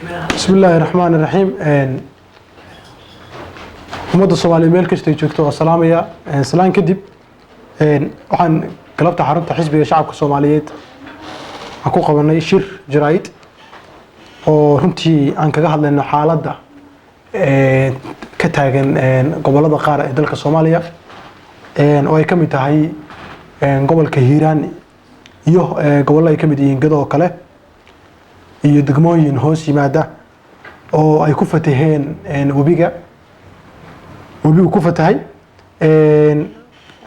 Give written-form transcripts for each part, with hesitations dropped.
Bismi illaahi raxmaan raxiim. Ummadda Soomaaliya meel kastay joogto waa salaamaya. Salaan kadib, waxaan galabta xarunta Xisbiga Shacabka Soomaaliyeed aan ku qabanay shir jaraa'id oo runtii aan kaga hadlayno xaaladda ka taagan gobollada qaar ee dalka Soomaaliya, oo ay ka mid tahay gobolka Hiiraan iyo gobollo ay ka mid yihiin Gedo oo kale iyo degmooyin hoos yimaada oo ay ku fataheen webiga, webigu ku fatahay.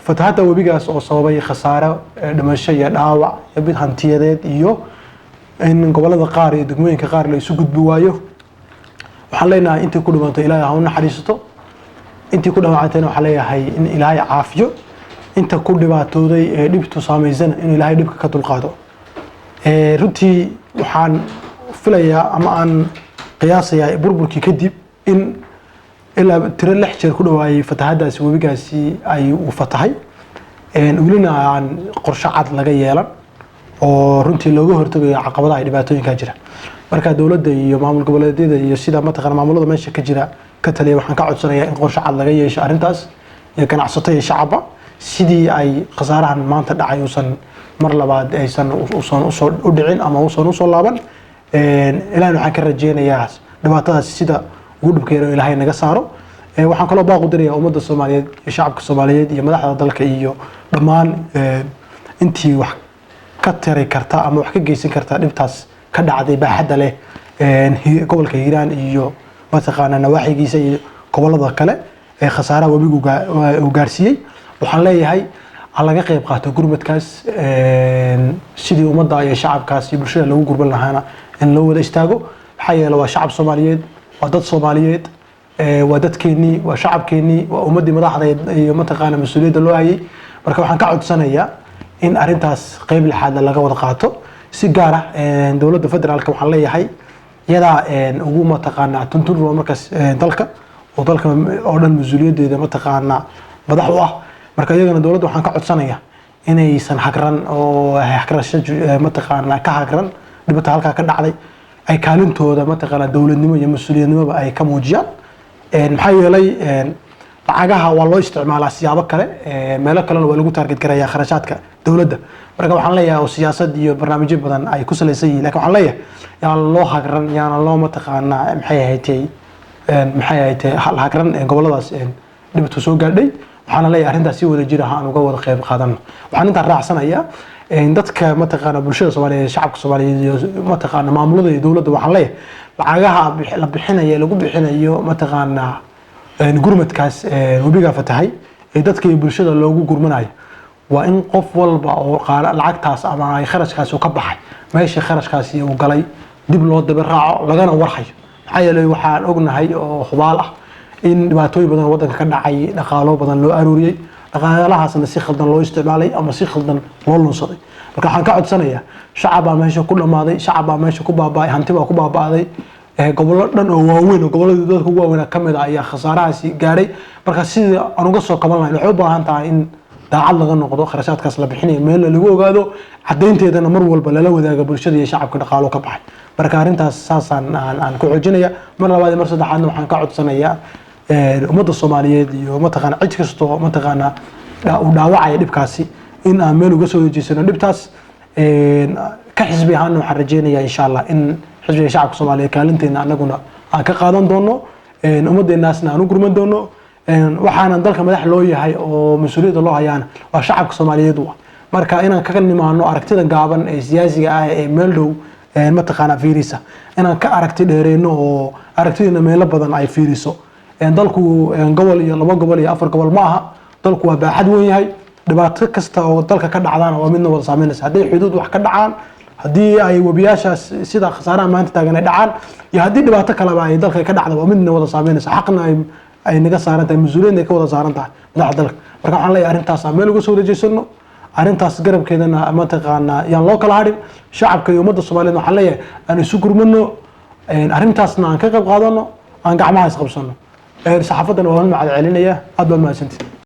Fatahadda webigaas oo sababay khasaare dhimasho iyo dhaawac iyo mid hantiyadeed iyo in gobollada qaar iyo degmooyinka qaar la isu gudbi waayo. Waxaan leenahay, intii ku dhimantay Ilaahay ha u naxariisato, intii ku dhaawacantayna waxaan leeyahay in Ilaahay caafiyo, inta ku dhibaatooday ee dhibtu saamaysana inuu Ilaahay dhibka ka dulqaado. Runtii waxaan filayaa ama aan qiyaasayaa burburkii kadib in ilaa tiro 6 jeer ku dhawaayay fatahaddaasi webigaasi ay uu fatahay, welina aan qorshe cad laga yeelan oo runtii looga hortagayo caqabadaha iyo dhibaatooyinka jira. Marka dowladda iyo maamul goboleedyada iyo sida mataqana maamulada meesha ka jira ka taliya, waxaan ka codsanayaa in qorshe cad laga yeesho arrintaas, iyo ganacsato iyo shacabba, sidii ay khasaarahan maanta dhacay uusan mar labaad aysan usan usoo u dhicin ama uusan usoo laaban. Ilahina waxaan ka rajeynayaa dhibaatadaas sida ugu dhibka yar oo Ilaahay naga saaro. Waxaan kaloo baaq u dirayaa ummadda Soomaaliyeed iyo shacabka Soomaaliyeed iyo madaxda dalka iyo dhammaan intii wax ka tari karta ama wax ka geysan karta dhibtaas ka dhacday baaxadda leh gobolka Hiiraan iyo mataqaanaa nawaaxigiisa iyo gobolada kale ee khasaaraha webigu uu gaarsiiyey. Waxaan leeyahay, ha laga qayb qaato gurmadkaas, sidii ummadda iyo shacabkaas iyo bulshada lagu gurban lahaana in loo wada istaago. Maxaa yeele, waa shacab Soomaaliyeed, waa dad Soomaaliyeed, waa dadkeennii, waa shacabkeennii, waa ummaddii madaxda iyo mataqaana mas-uuliyadda loo hayay. Marka waxaan ka codsanayaa in arrintaas qeyb lixaadna laga wada qaato. Si gaar ah dowladda federaalka waxaan leeyahay, iyadaa ugu mataqaanaa tuntun waa markaas dalka oo dalka oo dhan mas-uuliyaddeeda mataqaanaa madax u ah. Marka iyagana dowladda waxaan ka codsanayaa inaysan hagran oo hagrasho mataqaanaa ka hagran dhibata halkaa ka dhacday, ay kaalintooda mataqaanaa dowladnimo iyo mas-uuliyadnimoba ay ka muujiyaan. Maxaa yeelay, lacagaha waa loo isticmaalaa siyaabo kale, meelo kalena waa lagu target garayaa kharashaadka dowladda. Marka waxaan leeyahay, oo siyaasad iyo barnaamijyo badan ay ku salaysan yihiin, lakin waxaan leeyahay, yaan loo hagran, yaana loo mataqaanaa maxay ahayd hagran goboladaas dhibtu soo gaadhay. Waxaana leeyahay, arrintaas si wada jira ha aan uga wada qayb qaadano. Waxaan intaan raacsanayaa, dadka mataqaana bulshada Soomaaliyeed, shacabka Soomaaliyeed iyo mataqaana maamulada iyo dowladda, waxaan leeyahay, lacagaha la bixinayo, lagu bixinayo mataqaanaa gurmadkaas webigaa fatahay ee dadka iyo bulshada loogu gurmanayo, waa in qof walba oo lacagtaas ama ay kharashkaasi ka baxay, meeshii kharashkaasi uu galay dib loo daba raaco, lagana warhayo. Maxaa yeelay, waxaan ognahay oo hubaal ah in dhibaatooyin badan oo waddanka ka dhacay dhaqaalo badan loo aruuriyey, dhaqaalahaasna si khaldan loo isticmaalay ama si khaldan loo lunsaday. Marka waxaan ka codsanayaa, shacab baa meesha ku dhammaaday, shacab baa meesha ku baaba'ay, hanti baa ku baaba'day, gobollo dhan oo waaweyn oo gobolladii dadka ugu waaweynaa ka mid ah ayaa khasaarahaasi gaadhay. Marka sidii aan uga soo kaban lahayn waxay u baahan tahay in daacad laga noqdo kharashaadkaas la bixinayo, meel lagu ogaado, caddaynteedana mar walba lala wadaaga bulshada iyo shacabka dhaqaalo ka baxay. Marka arrintaas saasaan aan ku xoojinaya. Mar labaad iyo mar saddexaadna waxaan ka codsanayaa ummadda Soomaaliyeed iyo mataqaana cid kastoo mataqaana uu dhaawacaya dhibkaasi in aan meel uga soo dejiisano dhibtaas. Ka xisbi ahaana waxaan rajeynayaa, insha Allah, in Xisbiga Shacabka Soomaaliyeed kaalinteena anaguna aan ka qaadan doono, ummadeenaasna aan u gurman doono. Waxaana dalka madax loo yahay oo mas-uuliyadda loo hayaana waa shacabka Soomaaliyeed u ah. Marka inaan kaga nimaano aragtida gaaban ee siyaasiga ah ee meel dhow mataqaanaa fiirisa, inaan ka aragti dheereyno oo aragtideena meelo badan ay fiiriso. Dalku gobol iyo laba gobol iyo afar gobol ma aha, dalku waa baaxad weyn yahay. Dhibaato kasta oo dalka ka dhacdaana waa midna wada saameynaysa. Hadday xuduud wax ka dhacaan, haddii ay webiyaashaas sida khasaaraha maanta taagan ay dhacaan, iyo haddii dhibaato kaleba ay dalka ka dhacda, waa midna wada saameynaysa, xaqna ay naga saaran tahay, mas-uuliyadna ay ka wada saaran tahay madaxda dalka. Marka waxaan leeyahay, arrintaas aan meel uga soo wareejeysano, arrintaas garabkeedana mataqaanaa yaan loo kala hadhin. Shacabka iyo ummadda Soomaaliyeed waxaan leeyahay, aan isu gurmano, arrintaasna aan ka qayb qaadano, aan gacmaha isqabsano. Saxaafaddana waan mahad celinaya, aad baan mahadsantihi.